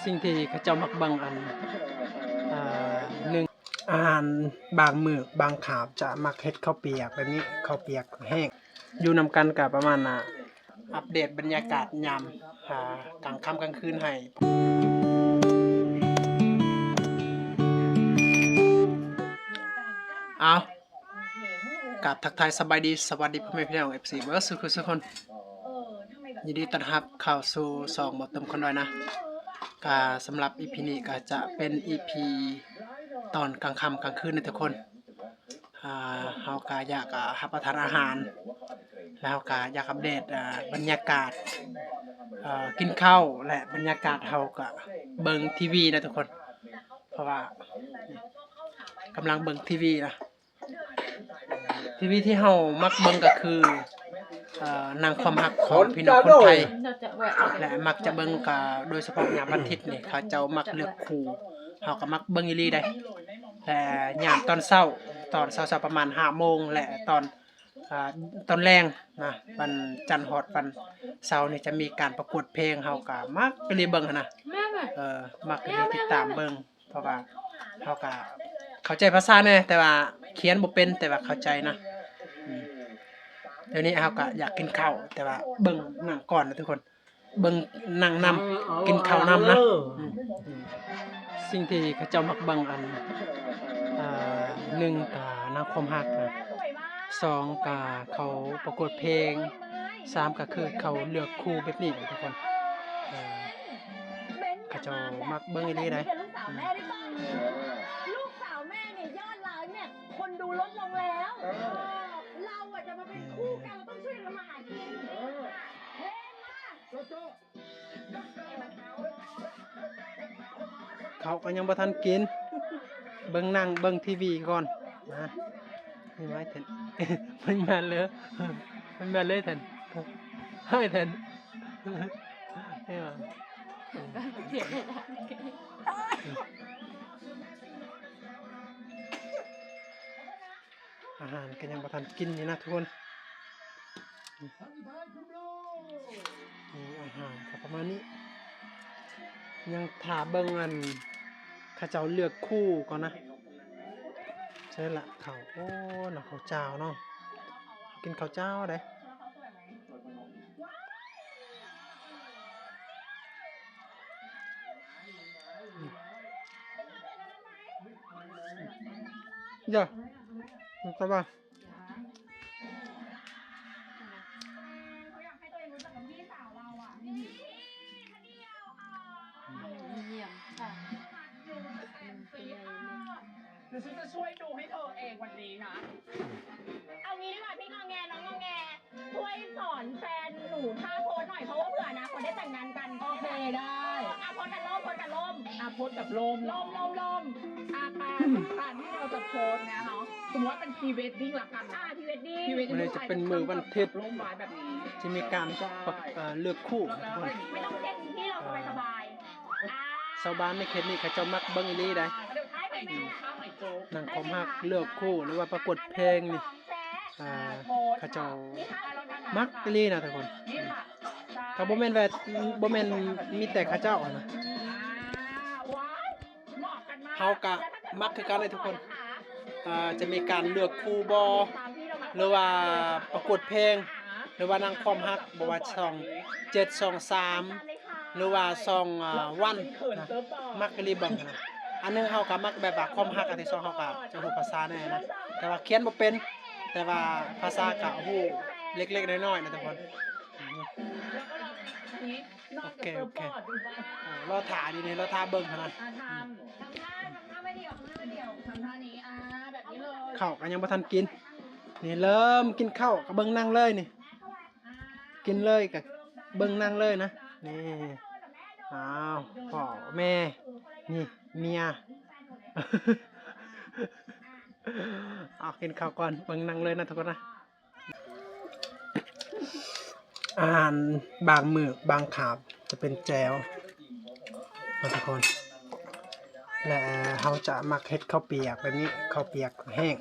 ສິ່ງທີ່ເຂົາເຈົ້າມັກເບິ່ງ ອັນ ເອີ ໜຶ່ງ ອາຫານບາງມື້ບາງຄາວຈະມັກເຮັດເຂົ້າປຽກແບບນີ້ ເຂົ້າປຽກແຫ້ງ ຢູ່ນຳກັນກະປະມານ ອ່າ ອັບເດດບັນຍາກາດຍາມ ອ່າ ກາງຄ່ຳກາງຄືນໃຫ້. ເອົາ ກາບທັກທາຍສະບາຍດີ ສະຫວັດດີພໍ່ແມ່ພີ່ນ້ອງ ເອັຟຊີ ເບິດສູ່ຜູ້ສູ່ຄົນ ຍິນດີຕ້ອນຮັບເຂົ້າສູ່ຊ່ອງບໍ່ເຕີມຄົນດ້ອຍນະ. ກະສຳລັບອີພີນີ້ກະຈະເປັນອີພີຕອນກາງຄ່ຳກາງຄືນນະທຸກຄົນ. ອ່າ ເຮົາກະຢາກ ອ່າ ຮັບປະທານອາຫານ ແລ້ວເຮົາກະຢາກອັບເດດ ອ່າ ບັນຍາກາດ ເອີ ກິນເຂົ້າ ແລະ ບັນຍາກາດເຮົາກະເບິ່ງທີວີນະທຸກຄົນ ເພາະວ່າກຳລັງເບິ່ງທີວີນະ. ທີວີທີ່ເຮົາມັກເບິ່ງກະຄື ເອີ ໜັງຄວາມຮັກຂອງພີ່ນ້ອງຄົນໄທ ແລະ ມັກຈະເບິ່ງກະໂດຍສະເພາະຍາມວັນທິດນີ້ ເຂົາເຈົ້າມັກເລືອກຄູ່ ເຮົາກະມັກເບິ່ງອີ່ຫຼີໃດ໋. ແລະ ຍາມຕອນເຊົ້າ ຕອນເຊົ້າໆ ປະມານຫ້າໂມງ ແລະ ຕອນ ອ່າ ຕອນແລງນະ ວັນຈັນຮອດວັນເສົານີ້ຈະມີການປະກວດເພງ ເຮົາກະມັກອີ່ຫຼີເບິ່ງຫັ້ນນະ ເອີ ມັກອີ່ຫຼີຕິດຕາມເບິ່ງ. ເພາະວ່າເຮົາກະເຂົ້າໃຈພາສາແດ່ ແຕ່ວ່າຂຽນບໍ່ເປັນ ແຕ່ວ່າເຂົ້າໃຈນະ. ອືມ ດຽວນີ້ເຮົາກະຢາກກິນເຂົ້າ ແຕ່ວ່າເບິ່ງໜັງກ່ອນນະທຸກຄົນ ເບິ່ງໜັງນຳ ກິນເຂົ້ານຳນະ. ອືມ ສິ່ງທີ່ເຂົາເຈົ້າມັກເບິ່ງ ອັນ ອ່າ ໜຶ່ງກະໜັງຄວາມຮັກນະ ສອງກະເຂົາປະກວດເພງ ສາມກະຄືເຂົາເລືອກຄູ່ແບບນີ້ນະທຸກຄົນ ເອີ ເຂົາເຈົ້າມັກເບິ່ງອີ່ຫຼີໃດ໋. ອືມ ລູກສາວແມ່ນີ້ຍອດໄລຟ໌ເນ່ຍ ຄົນດູລົດລົງແລ້ວ ເອີ ເອີ ເຮົາອະຈະມາເປັນຄູ່ກັນ ເຮົາຕ້ອງຊ່ວຍກັນທຳມາຫາກິນ ເອີ ເກັ່ງມາກ. ເຂົ້າກະຍັງບໍ່ທັນກິນ ເບິ່ງໜັງເບິ່ງທີວີກ່ອນນະ. ນີ້ໄວ້ແທ່ນ ມັນມາເລີຍ ມັນມາເລີຍແທ່ນ ເຮີ້ຍແທ່ນ ເຫັນບໍ່? ອາຫານກະຍັງບໍ່ທັນກິນຢູ່ນະທຸກຄົນ. ນີ້ອາຫານກະປະມານນີ້ ຍັງຖ້າເບິ່ງ ອັນ ເຂົາເຈົ້າເລືອກຄູ່ກ່ອນນະ. ໃຊ່ລະ ເຂົ້າ ໂອ້ ໜັງເຂົ້າຈ້າວເນາະ ກິນເຂົ້າຈ້າວໃດ໋. ຢ່າ ສະບາຍ. ເດີວເຂົາຈະຊ່ວຍດູໃຫ້ເທີເອງວັນນີ້ນະ. ເອົານີ້ດີກວ່າ ພີ່ງໍແງ ນ້ອງງໍແງ ຊ່ວຍສອນແຟນໜູທ່າໂພສໜ່ອຍ ເພາະວ່າເຜື່ອອະນາຄົດໄດ້ແຕ່ງງານກັນ. ໂອເຄ ໄດ້. ອ່ະ ໂພສກັບລົມ ໂພສກັບລົມ ອ່ະ ໂພສກັບລົມ ລົມ ລົມ ລົມ. ອ່າ ການ ການທີ່ເຮົາຈະໂພສເນຍເນາະ ສົມມຸດວ່າເປັນພຣີເວດດິ້ງລະກັນເນາະ ອ່າ ພຣີເວດດິ້ງ ພຣີເວດດິ້ງ ມື້ນີ້ຈະເປັນມື້ວັນທິດ ລົມໄວ້ແບບນີ້ ຈະມີການ ເອີ ເລືອກຄູ່ນະທຸກຄົນ. ໄປນອນເຕັ້ນທີ່ເຮົາສະບາຍໆ. ອ່າ ຊາວບ້ານໃນເຂດນີ້ເຂົາເຈົ້າມັກເບິ່ງອີ່ຫຼີໃດ໋ ອືມ ໜັງຄວາມຮັກ ເລືອກຄູ່ ຫຼືວ່າປະກວດເພງນີ້ ອ່າ ເຂົາເຈົ້າມັກອີ່ຫຼີນະທຸກຄົນ. ອືມ ກະບໍ່ແມ່ນວ່າ ບໍ່ແມ່ນມີແຕ່ເຂົາເຈົ້າຫັ້ນນະ ເຮົາກະມັກຄືກັນເດ້ທຸກຄົນ. ເອີ ຈະມີການເລືອກຄູ່ບໍ່ ຫຼືວ່າປະກວດເພງ ຫຼືວ່າໜັງຄວາມຮັກ ບໍ່ວ່າຊ່ອງເຈັດ ຊ່ອງສາມ ຫຼືວ່າຊ່ອງ ອ່າ ວັນນະ ມັກອີ່ຫຼີເບິ່ງຫັ້ນນະ. ອັນໜຶ່ງເຮົາກະມັກແບບວ່າຄວາມຮັກ ອັນທີສອງເຮົາກະຈະຮູ້ພາສາແດ່ນະ ແຕ່ວ່າຂຽນບໍ່ເປັນ ແຕ່ວ່າພາສາກະຮູ້ເລັກໆນ້ອຍໆນະທຸກຄົນ. ໂອເຄ ໂອເຄ ລໍຖ້າຢູ່ນີ້ ລໍຖ້າເບິ່ງຫັ້ນນະ. ເຂົ້າກະຍັງບໍ່ທັນກິນ ນີ້ເລີ່ມກິນເຂົ້າກະເບິ່ງໜັງເລີຍນີ້. ກິນເລີຍກະເບິ່ງໜັງເລີຍນະ. ນີ້ ອ້າວ ພໍ່ແມ່ ນີ້ເມຍ. ເອົາ ກິນເຂົ້າກ່ອນ ເບິ່ງໜັງເລີຍນະທຸກຄົນນະ. ອາຫານບາງມື້ບາງຄາວຈະເປັນແຈ່ວນະທຸກຄົນ ແລະ ເຮົາຈະມັກເຮັດເຂົ້າປຽກແບບນີ້ ເຂົ້າປຽກແຫ້ງ.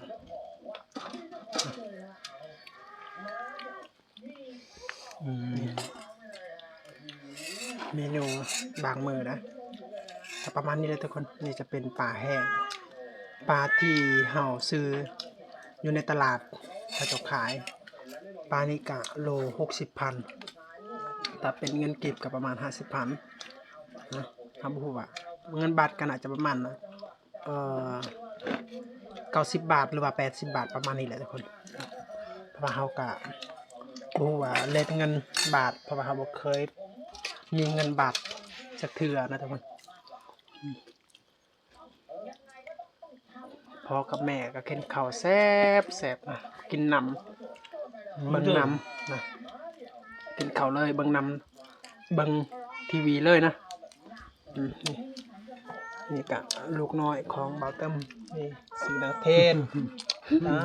ອືມ ເມນູບາງມື້ນະ. ກໍປະມານນີ້ແຫຼະທຸກຄົນ. ນີ້ຈະເປັນປາແຫ້ງ ປາທີ່ເຮົາຊື້ຢູ່ໃນຕະຫຼາດ ເຂົາເຈົ້າຂາຍ. ປານີ້ກະໂລຫົກສິບພັນ ຖ້າເປັນເງິນກີບກໍປະມານຫ້າສິບພັນນະ. ເຮົາບໍ່ຮູ້ວ່າ ເງິນບາດກໍໜ້າຈະປະມານ ເອີ ເກົ້າສິບບາດ ຫຼືວ່າແປດສິບບາດ ປະມານນີ້ແຫຼະທຸກຄົນ. ເພາະວ່າເຮົາກະບໍ່ຮູ້ວ່າເລດເງິນບາດ ເພາະວ່າເຮົາບໍ່ເຄີຍມີເງິນບາດຈັກເທື່ອນະທຸກຄົນ. ພໍ່ກັບແມ່ກໍກິນເຂົ້າແຊບໆນະ ກິນນຳ ເບິ່ງນຳນະ ກິນເຂົ້າເລີຍ ເບິ່ງນຳ ເບິ່ງທີວີເລີຍນະ. ອືມ ນີ້ ນີ້ກະລູກນ້ອຍຂອງບ່າວເຕີມ ນີ້ ຊື່ນາງເທນ. ອາ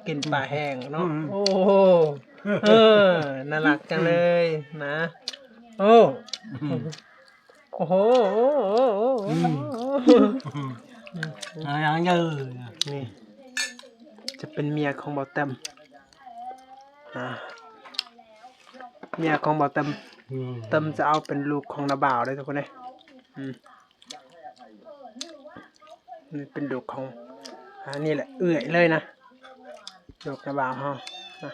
ກິນປາແຫ້ງເນາະ. ໂອ້ ເອີ ໜ້າລັກຈັງເລີຍນະ. ໂອ້ ໂອ້ໂຫ ອືມ ອືມ ອາ ຍັງເດີ ນີ້ຈະເປັນເມຍຂອງບ່າວເຕີມ. ອາ ເມຍຂອງບ່າວເຕີມ ອືມ ເຕີມຈະເອົາເປັນລູກຂອງນ້າບ່າວເດ້ທຸກຄົນເດ້. ອືມ ນີ້ເປັນລູກຂອງ ອາ ນີ້ແຫຼະ ເອື້ອຍເລີຍນະ ລູກນ້າບ່າວເຮົານະ.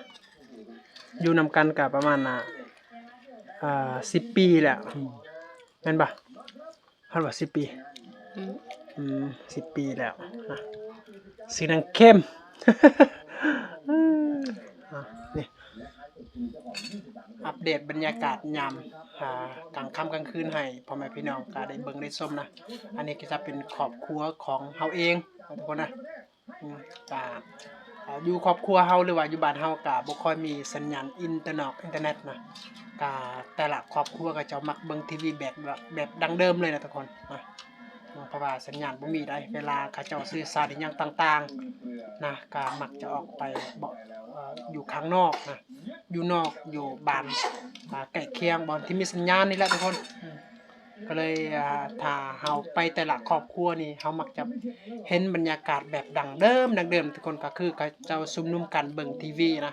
ຢູ່ນຳກັນກະປະມານ ອາ ອາ ສິບປີແລ້ວ ອືມ ແມ່ນບໍ່? ຮອດວ່າສິບປີ ອືມ ອືມ ສິບປີແລ້ວນະ. ຊື່ນາງເຄັມ ອາ ນີ້ ອັບເດດບັນຍາກາດຍາມ ອາ ກາງຄ່ຳກາງຄືນໃຫ້ພໍ່ແມ່ພີ່ນ້ອງກະໄດ້ເບິ່ງໄດ້ຊົມນະ. ອັນນີ້ກໍຈະເປັນຄອບຄົວຂອງເຮົາເອງນະທຸກຄົນນະ. ອືມ ກະ ເອີ ຢູ່ຄອບຄົວເຮົາ ຫຼືວ່າຢູ່ບ້ານເຮົາກະບໍ່ຄ່ອຍມີສັນຍານອິນເຕີນອກ ອິນເຕີເນັດນະ. ກະແຕ່ລະຄອບຄົວເຂົາເຈົ້າມັກເບິ່ງທີວີແບບ ແບບ ແບບດັ້ງເດີມເລີຍນະທຸກຄົນນະ ເພາະວ່າສັນຍານບໍ່ມີໃດ. ເວລາເຂົາເຈົ້າສື່ສານອີ່ຫຍັງຕ່າງໆນະ ກະມັກຈະອອກໄປ ເອີ ຢູ່ຂ້າງນອກນະ ຢູ່ນອກ ຢູ່ບ້ານ ອາ ໃກ້ຄຽງ ບ່ອນທີ່ມີສັນຍານນີ້ແຫຼະທຸກຄົນ. ອືມ ກໍເລີຍ ອາ ຖ້າເຮົາໄປແຕ່ລະຄອບຄົວນີ້ ເຮົາມັກຈະເຫັນບັນຍາກາດແບບດັ້ງເດີມ ດັ້ງເດີມທຸກຄົນ ກໍຄືເຂົາເຈົ້າຊຸມນຸມກັນເບິ່ງທີວີນະ.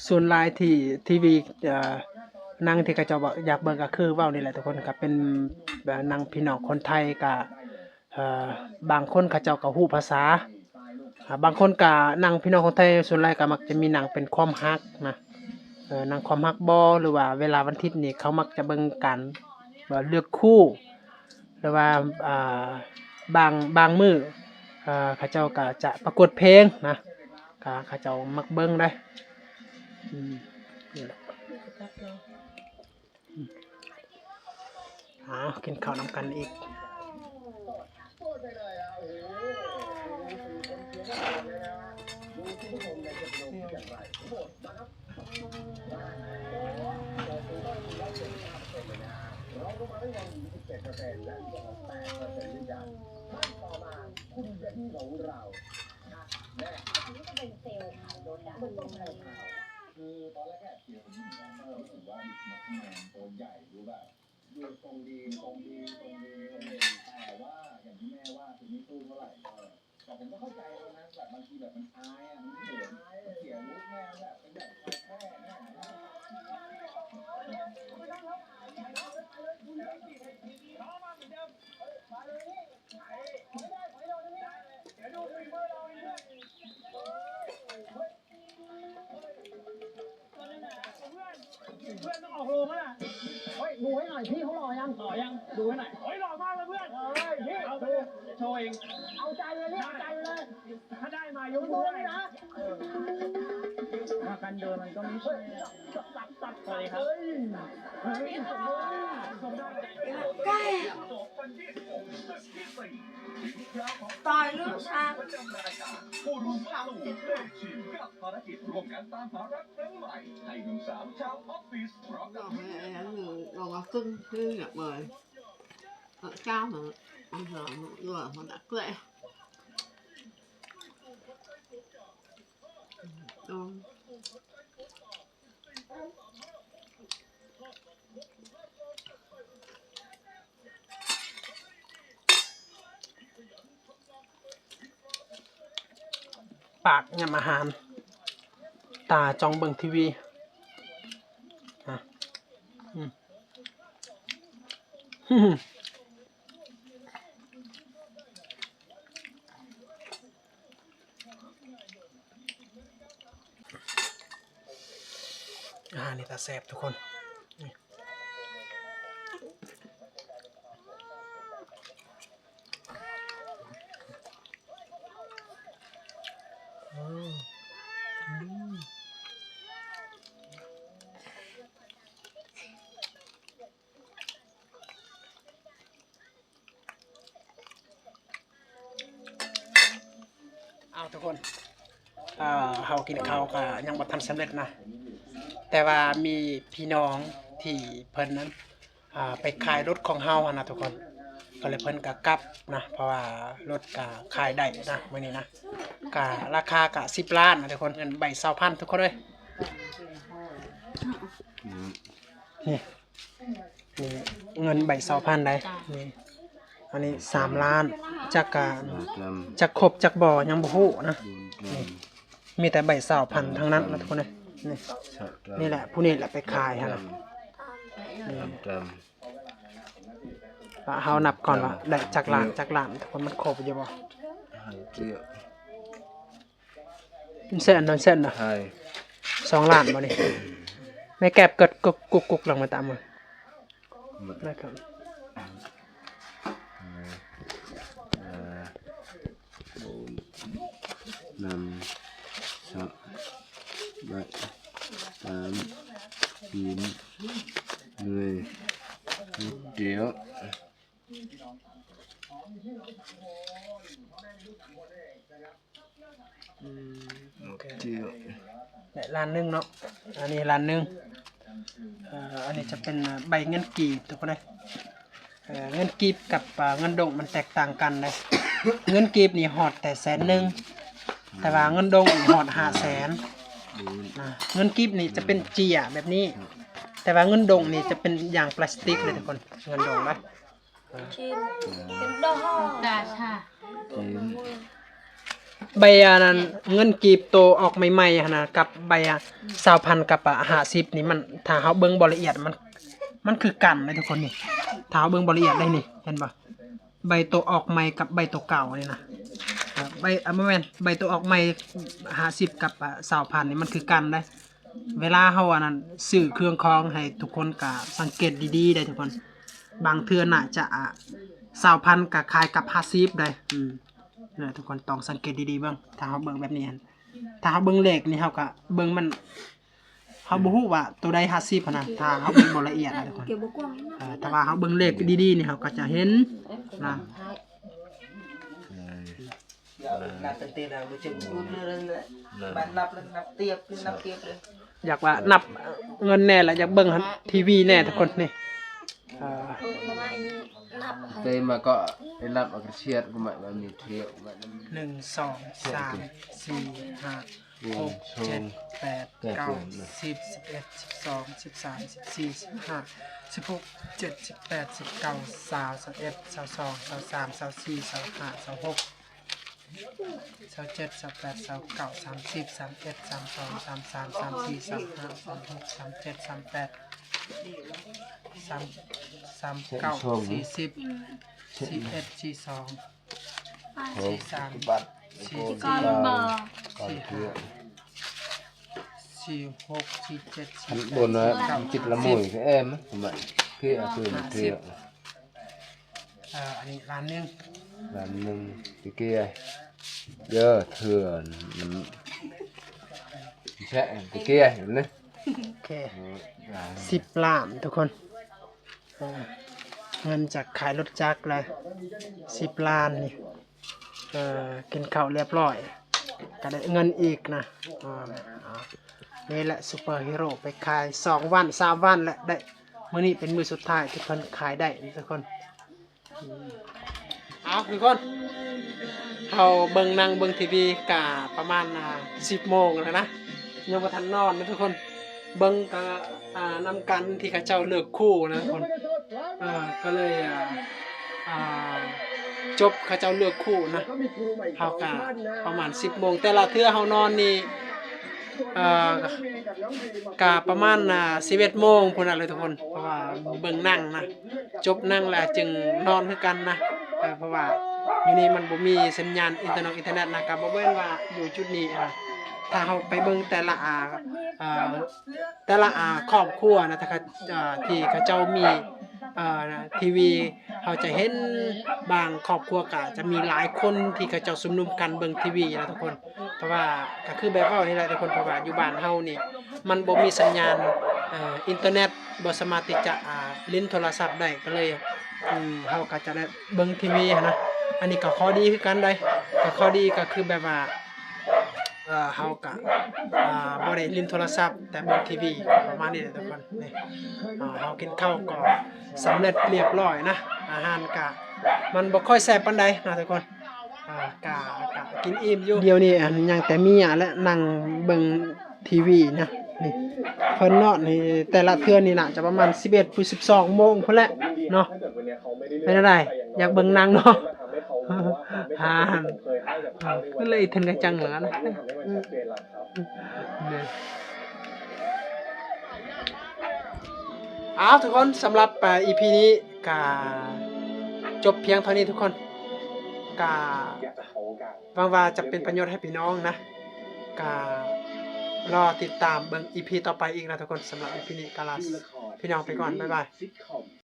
ສ່ວນຫຼາຍທີ່ທີວີ ເອີ ໜັງທີ່ເຂົາເຈົ້າຢາກເບິ່ງກໍຄືເວົ້ານີ້ແຫຼະທຸກຄົນ ກໍເປັນ ເອີ ໜັງພີ່ນ້ອງຄົນໄທ ກໍ ເອີ ບາງຄົນເຂົາເຈົ້າກໍຮູ້ພາສາ ອາ ບາງຄົນກໍໜັງພີ່ນ້ອງຄົນໄທ ສ່ວນຫຼາຍກໍມັກຈະມີໜັງເປັນຄວາມຮັກນະ ເອີ ໜັງຄວາມຮັກບໍ ຫຼືວ່າເວລາວັນທິດນີ້ ເຂົາມັກຈະເບິ່ງການ ວ່າເລືອກຄູ່ ຫຼືວ່າ ອ່າ ບາງ ບາງມື້ ເຂົາເຈົ້າກໍຈະປະກວດເພງນະ ກໍເຂົາເຈົ້າມັກເບິ່ງໄດ໋. ອືມ ນີ້ແຫຼະ ເອົາ ກິນເຂົ້ານຳກັນອີກ. เพื่อนต้องออกโรงแล้วนะ เฮ้ย ดูให้หน่อย พี่เขาหล่อยัง หล่อยัง ดูให้หน่อย เฮ้ย หล่อมากเลยเพื่อน เฮ้ย พี่ เอาไปเลย โชว์เอง เอาใจเลย พี่ เอาใจเลย ถ้าได้มายกมือไหว้ นะ เออ มากันเดินมันก็ไม่ใช่ สวัสดีครับ เฮ้ย เฮ้ย เฮ้ย ตายลูกช้าง ภารกิจร่วมกันตามหารักครั้งใหม่ให้หนุ่มสาวชาวออฟฟิศพร้อมกับเพื่อนๆ ปากยำอาหาร ตาจ้องเบิ่งทีวี อ่ะ อืม อืม ອາຫານນີ້ຕາແຊບທຸກຄົນ. ເອົາທຸກຄົນ ເຮົາກິນເຂົ້າກະຍັງບໍ່ທັນສຳເລັດນະ ແຕ່ວ່າມີພີ່ນ້ອງທີ່ເພິ່ນນັ້ນ ອ່າ ໄປຂາຍລົດຂອງເຮົາຫັ້ນນະທຸກຄົນ ກໍເລີຍເພິ່ນກໍກັບນະ ເພາະວ່າລົດກໍຂາຍໄດ້ນະມື້ນີ້ນະ ກໍລາຄາກໍສິບລ້ານນະທຸກຄົນ ເງິນໃບຊາວພັນທຸກຄົນເອີຍ ນີ້ ນີ້ເງິນໃບຊາວພັນໃດ໋ ນີ້ ອັນນີ້ສາມລ້ານ ຈັກກະ ຈັກຄົບຈັກບໍ່ຍັງບໍ່ຮູ້ນະ ນີ້ ມີແຕ່ໃບຊາວພັນທັງນັ້ນນະທຸກຄົນເອີຍ ນີ້ ນີ້ແຫຼະ ຜູ້ນີ້ແຫຼະໄປຂາຍຫັ້ນນະ ນີ້ ເຮົານັບກ່ອນວ່າໄດ້ຈັກລ້ານຈັກລ້ານ ທຸກຄົນ ມັນຄົບຢູ່ບໍ່ ແສນເນາະ ແສນເນາະ ສອງລ້ານບໍ່ນີ້ ແມ່ແກັບເກີດກຸກໆ ລົງມາຕາມມື ນຳສະບາຍຕາມກິນເມື່ອຍດຽວ ອືມ ໂອເຄ ດຽວ ແລະ ລ້ານໜຶ່ງເນາະ ອັນນີ້ລ້ານໜຶ່ງ ເອີ ອັນນີ້ຈະເປັນໃບເງິນກີບທຸກຄົນເອີຍ ເອີ ເງິນກີບກັບ ເອີ ເງິນດົງມັນແຕກຕ່າງກັນເດ້ ເງິນກີບນີ້ຮອດແຕ່ແສນໜຶ່ງ ແຕ່ວ່າເງິນດົງນີ້ຮອດຫ້າແສນນະ ເງິນກີບນີ້ຈະເປັນເຈ້ຍແບບນີ້ ແຕ່ວ່າເງິນດົງນີ້ຈະເປັນຢ່າງປລາສຕິກເລີຍທຸກຄົນ ເງິນດົງນະ ກິນ ກິນດອກ ຕາຊາ ໃບອັນນັ້ນ ເງິນກີບໂຕອອກໃໝ່ໆຫັ້ນນະ ກັບໃບ ອາ ຊາວພັນກັບ ອາ ຫ້າສິບນີ້ ມັນ ຖ້າເຮົາເບິ່ງບໍ່ລະອຽດ ມັນ ມັນຄືກັນເດ້ທຸກຄົນນີ້ ຖ້າເຮົາເບິ່ງບໍ່ລະອຽດເດ້ນີ້ ເຫັນບໍ່ ໃບໂຕອອກໃໝ່ກັບໃບໂຕເກົ່ານີ້ນະ ເອີ ໃບ ອາ ບໍ່ແມ່ນ ໃບໂຕອອກໃໝ່ຫ້າສິບກັບ ອາ ຊາວພັນນີ້ ມັນຄືກັນເດ້ ເວລາເຮົາອັນນັ້ນ ຊື້ເຄື່ອງຂອງໃຫ້ທຸກຄົນກະສັງເກດດີໆ ເດ້ທຸກຄົນ ບາງເທື່ອໜ້າຈະ ອາ ຊາວພັນກະຂາຍກັບຫ້າສິບໄດ້ ອືມ ເອີ ທຸກຄົນຕ້ອງສັງເກດດີໆເບິ່ງ ຖ້າເຮົາເບິ່ງແບບນີ້ຫັ້ນ ຖ້າເຮົາເບິ່ງເລກນີ້ ເຮົາກະເບິ່ງມັນ ເຮົາບໍ່ຮູ້ວ່າໂຕໃດຫ້າສິບຫັ້ນນະ ຖ້າເຮົາເບິ່ງບໍ່ລະອຽດນະທຸກຄົນ ເອີ ແຕ່ວ່າເຮົາເບິ່ງເລກດີໆນີ້ ເຮົາກໍຈະເຫັນນະ ນັບຕັ້ງແຕ່ນະ ບໍ່ເຈັບກຸດເລີຍນະ ບາດນັບແລ້ວນັບຕຽບ ນັບຕຽບເລີຍ ຢາກວ່ານັບເງິນແດ່ ແລະ ຢາກເບິ່ງຫັ້ນ ທີວີແດ່ທຸກຄົນນີ້ ເອີ ເຕມາກໍໄດ້ນັບອາກາດຊຽດກໍມາແບບນີ້ທຽວ ໜຶ່ງ ສອງ ສາມ ສີ່ ຫ້າ ຫົກ ເຈັດ ແປດ ເກົ້າ ສິບ ສິບເອັດ ສິບສອງ ສິບສາມ ສິບສີ່ ສິບຫ້າ ສິບຫົກ ສິບເຈັດ ສິບແປດ ສິບເກົ້າ ຊາວ ຊາວເອັດ ຊາວສອງ ຊາວສາມ ຊາວສີ່ ຊາວຫ້າ ຊາວຫົກ ຊາວເຈັດ ຊາວແປດ ຊາວເກົ້າ ສາມສິບ ສາມເອັດ ສາມສອງ ສາມສາມ ສາມສີ່ ສາມຫ້າ ສາມຫົກ ສາມເຈັດ ສາມແປດ ສາມ ສາມເກົ້າ ສີ່ສິບ ສີ່ເອັດ ສີ່ສອງ ສີ່ສາມ ສີ່ສີ່ ສີ່ຫ້າ ສີ່ຫົກ ສີ່ເຈັດ ສີ່ແປດ ສີ່ເກົ້າ ຫ້າສິບ ເອີ ອັນນີ້ລ້ານໜຶ່ງ ລ້ານໜຶ່ງ ຕະເກຍ ເດີ ເຖື່ອນ ມັນແຊະ ຕະເກຍ ເຫັນເດ້ ໂອເຄ ເອີ ລ້ານ ສິບລ້ານທຸກຄົນ ເອີ ເງິນຈາກຂາຍລົດຈັກລະສິບລ້ານນີ້ ເອີ ກິນເຂົ້າລຽບຮ້ອຍ ກະໄດ້ເງິນອີກນະ ເອີ ນີ້ແຫຼະ ຊຸບເປີຮີໂຣ ໄປຂາຍສອງວັນ ສາມວັນແຫຼະ ໄດ້ ມື້ນີ້ເປັນມື້ສຸດທ້າຍທີ່ເພິ່ນຂາຍໄດ້ທຸກຄົນ ເອົາທຸກຄົນ ເຮົາເບິ່ງໜັງເບິ່ງທີວີກະປະມານ ອາ ສິບໂມງແລ້ວນະ ຍັງບໍ່ທັນນອນນະທຸກຄົນ ເບິ່ງກະ ອາ ນຳກັນທີ່ເຂົາເຈົ້າເລືອກຄູ່ນະທຸກຄົນ ເອີ ກະເລີຍ ອາ ອາ ຈົບເຂົາເຈົ້າເລືອກຄູ່ນະ ເຮົາກະປະມານສິບໂມງ ແຕ່ລະເທື່ອເຮົານອນນີ້ ເອີ ກະປະມານ ອາ ສິບເອັດໂມງພຸ້ນນະເລີຍທຸກຄົນ ເພາະວ່າເບິ່ງໜັງນະ ຈົບໜັງແລ້ວຈຶ່ງນອນຄືກັນນະ ເອີ ເພາະວ່າຢູ່ນີ້ມັນບໍ່ມີສັນຍານອິນເຕີເນັດ ອິນເຕີເນັດນະ ກະບໍ່ແມ່ນວ່າຢູ່ຈຸດນີ້ ອາ ຖ້າເຮົາໄປເບິ່ງແຕ່ລະ ອ່າ ເອີ ແຕ່ລະ ອ່າ ຄອບຄົວນະ ຖ້າເຂົາ ອ່າ ທີ່ເຂົາເຈົ້າມີ ເອີ ທີວີ ເຮົາຈະເຫັນບາງຄອບຄົວກະຈະມີຫຼາຍຄົນທີ່ເຂົາເຈົ້າຊຸມນຸມກັນເບິ່ງທີວີນະທຸກຄົນ. ເພາະວ່າກະຄືແບບເວົ້ານີ້ແຫຼະທຸກຄົນ ເພາະວ່າຢູ່ບ້ານເຮົານີ້ມັນບໍ່ມີສັນຍານ ເອີ ອິນເຕີເນັດ ບໍ່ສາມາດທີ່ຈະ ອ່າ ຫຼິ້ນໂທລະສັບໄດ້ ກໍເລີຍ ອືມ ເຮົາກໍຈະໄດ້ເບິ່ງທີວີຫັ້ນນະ. ອັນນີ້ກໍຂໍ້ດີຄືກັນໃດ໋ ກໍຂໍ້ດີກໍຄືແບບວ່າ ເອີ ເຮົາກະ ອ່າ ບໍ່ໄດ້ຫຼິ້ນໂທລະສັບ ແຕ່ເບິ່ງທີວີ ປະມານນີ້ແຫຼະທຸກຄົນ. ນີ້ ອ່າ ເຮົາກິນເຂົ້າກໍສຳເລັດລຽບຮ້ອຍນະ ອາຫານກະມັນບໍ່ຄ່ອຍແຊບປານໃດນະທຸກຄົນ. ອ່າ ກະ ກະກິນອີ່ມຢູ່. ດຽວນີ້ ອັນ ຍັງແຕ່ເມຍແຫຼະນັ່ງເບິ່ງທີວີນະ. ນີ້ ເພິ່ນນອນນີ້ ແຕ່ລະເທື່ອນີ້ໜ້າຈະປະມານສິບເອັດ ຫຼື ສິບສອງໂມງພຸ້ນແຫຼະເນາະ. ເປັນຈັ່ງໃດ ຢາກເບິ່ງໜັງເນາະ? ອ່າ ຄືເລີຍເຖິງກະຈັງແລ້ວນະ. ເອົາທຸກຄົນ ສຳລັບ ເອີ ອີພີນີ້ກະຈົບພຽງເທົ່ານີ້ທຸກຄົນ. ກະຫວັງວ່າຈະເປັນປະໂຫຍດໃຫ້ພີ່ນ້ອງນະ. ກະລໍຕິດຕາມເບິ່ງອີພີຕໍ່ໄປອີກນະທຸກຄົນ. ສຳລັບອີພີນີ້ກະລາພີ່ນ້ອງໄປກ່ອນ. ບາຍບາຍ.